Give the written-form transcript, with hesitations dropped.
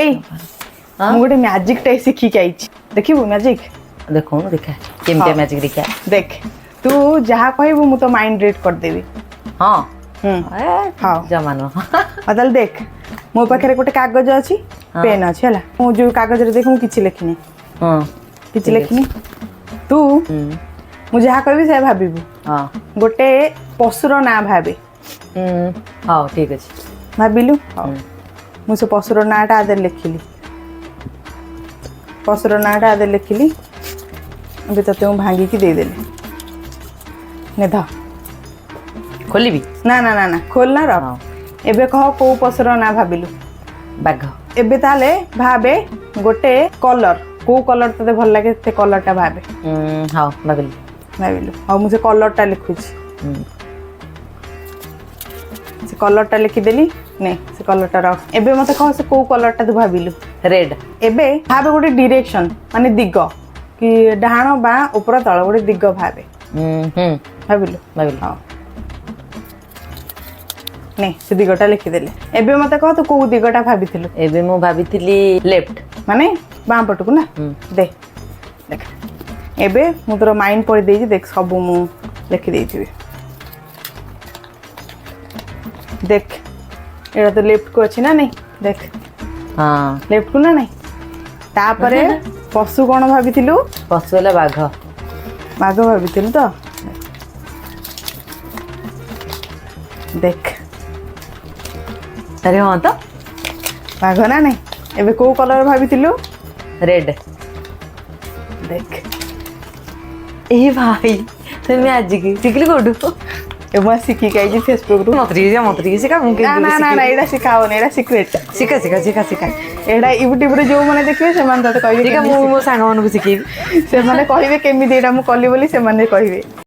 ଏଇ, ହଁ? ମୁଁ ଗୋଟେ ମ୍ୟାଜିକ ଟେ ଶିଖିକି ଆଇଛି, ଦେଖିବୁ ମ୍ୟାଜିକ? ଦେଖଉନୁ, ଦେଖା କେମିତିଆ ହଁ। ମ୍ୟାଜିକ ଦେଖିଆ। ଦେଖ, ତୁ ଯାହା କହିବୁ ମୁଁ ତ ମାଇଣ୍ଡ ରିଡ୍ କରିଦେବି। ହଁ। ହୁଁ। ଏ, ହଉ। ଜମା ନୁହଁ। ଆଉ ତାହେଲେ ଦେଖ, ମୋ ପାଖରେ ଗୋଟେ କାଗଜ ଅଛି, ହଁ। ପେନ୍ ଅଛି, ହେଲା। ମୁଁ ଯୋଉ କାଗଜରେ ଦେଖ, ମୁଁ କିଛି ଲେଖିନି। କିଛି ଠିକ ଲେଖିନି। ତୁ ମୁଁ ଯାହା କହିବି ସେୟା ଭାବିବୁ। ହଁ। ଗୋଟେ ପଶୁର ନାଁ ଭାବେ। ହଉ, ଠିକ ଅଛି। ଭାବିଲୁ? ହଉ, ମୁଁ ସେ ପଶୁର ନାଁଟା ଆଦେହରେ ଲେଖିଲି। ପଶୁର ନାଁଟା ଆଦେହରେ ଲେଖିଲି। ଏବେ ତତେ ମୁଁ ଭାଙ୍ଗିକି ଦେଇଦେଲି, ନେ ଧ। ଖୋଲିବି? ନା ନା ନା ନା, ଖୋଲ ନା, ରଖ। ହଁ। ଏବେ କହ, କୋଉ ପଶୁର ନାଁ ଭାବିଲୁ? ବାଘ। ଏବେ ତାହେଲେ ଭାବେ ଗୋଟେ କଲର। କୋଉ କଲର ତତେ ଭଲ ଲାଗେ, ସେ କଲରଟା ଭାବେ। ହଉ, ଭାବିଲି। ଭାବିଲୁ? ହଉ, ମୁଁ ସେ କଲରଟା ଲେଖୁଛି। ସେ କଲରଟା ଲେଖିଦେଲି, ନେ, ସେ କଲରଟା ରଖ। ଏବେ ମତେ କହ, ସେ କୋଉ କଲରଟା ତୁ ଭାବିଲୁ? ରେଡ୍। ଏବେ ଭାବେ ଗୋଟେ ଡିରେକ୍ସନ, ମାନେ ଦିଗ କି ଡାହାଣ, ବାଁ, ଉପର, ତଳ, ଗୋଟେ ଦିଗ ଭାବେ। ହୁଁ। ଭାବିଲୁ? ଭାବିଲି। ହଁ, ନେ, ସେ ଦିଗଟା ଲେଖିଦେଲେ। ଏବେ ମତେ କହ, ତୁ କୋଉ ଦିଗଟା ଭାବିଥିଲୁ? ଏବେ ମୁଁ ଭାବିଥିଲି ଲେଫ୍ଟ। ମାନେ ବାଁ ପଟକୁ ନା? ହୁଁ। ଦେ ଦେଖ, ଏବେ ମୁଁ ତୋର ମାଇଣ୍ଡ ପଢି ଦେଇଛି। ଦେଖ, ସବୁ ମୁଁ ଲେଖିଦେଇଥିବି। ଦେଖ, ଏଇଟା ତ ଲେଫ୍ଟକୁ ଅଛି ନା ନାଇଁ? ଦେଖ। ହଁ। ଲେଫ୍ଟକୁ ନା ନାଇଁ? ତାପରେ ପଶୁ କ'ଣ ଭାବିଥିଲୁ? ପଶୁ ହେଲା ବାଘ। ବାଘ ଭାବିଥିଲୁ ତ? ଦେଖ। ଆରେ ହଁ ତ। ବାଘ ନା ନାଇଁ? ଏବେ କୋଉ କଲର ଭାବିଥିଲୁ? ରେଡ୍। ଦେଖ। ଏ ଭାଇ, ତୁ ମ୍ୟାଜିକ ଶିଖିଲୁ କୋଉଠୁ? ଏ, ମୁଁ ଶିଖିକି ଆଇଛି ଫେସବୁକରୁ। ମତେ ଟିକେ ଶିଖା, ମତେ ଟିକେ ଶିଖା, ମୁଁ ନା। କେମିତି ନା ନା ନା, ଶିଖିବି? ଏଇଟା ଶିଖା ହବନି, ଏଇଟା ସିକ୍ରେଟ। ଶିଖା, ଶିଖା, ଶିଖା, ଶିଖା। ଏଇଟା ୟୁଟ୍ୟୁବରେ ଯୋଉମାନେ ଦେଖିବେ, ସେମାନେ ତତେ କହିବେ ଶିଖା। କେମିତି ମୁଁ ମୋ ସାଙ୍ଗମାନଙ୍କୁ ଶିଖେଇବି। ସେମାନେ କହିବେ କେମିତି ଏଇଟା ମୁଁ କଲି ବୋଲି ସେମାନେ କହିବେ।